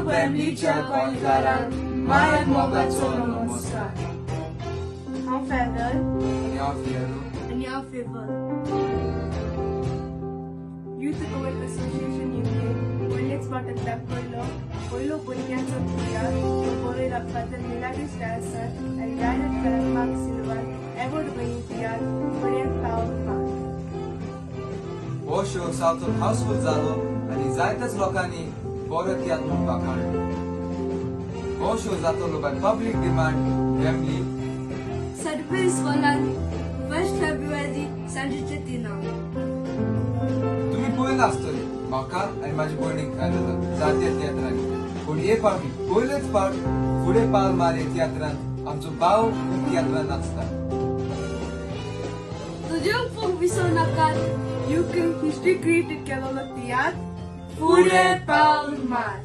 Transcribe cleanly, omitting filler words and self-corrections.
वेम्बलीच्या गोंयकारांक माया मोगाचो नमस्कार. हांव फेदल. आनी हांव फियरू. आनी हांव favour. Youth Goan association UK पयलेच फावट दाखयलो पयलो भुरग्यांचो तियात्र, जो बरयला फादर मिलाग्रीस डायसान आनी डायरेक्ट केला मार्क सिल्वान, एवॉर्ड विनींग तियात्र फुडें पावल मार. हो शो सावथॉल हाऊसफुल जालो आनी जायत्याच लोकांनी बरो तियात्र म्हूण वाखाणलो. हो शो जातलो बाय पब्लीक डिमांड वेम्बली, सर्विस हॉलान, 1 फेब्रुवारी, सांजेचे 3. तुम्ही पळयला आसतले म्हाका आनी माझी भयणीक खायला जात्या तियात्रांनी, पूण हे फावटी पयलेच फावट फुडें पावल मार हे तियात्रांत आमचो भाव तियात्रान नाचता. तुज्यो फोग विसरू नाकात. युके हिस्ट्री क्रिएटेड केलेलो तियात्र फुडें पावल मार.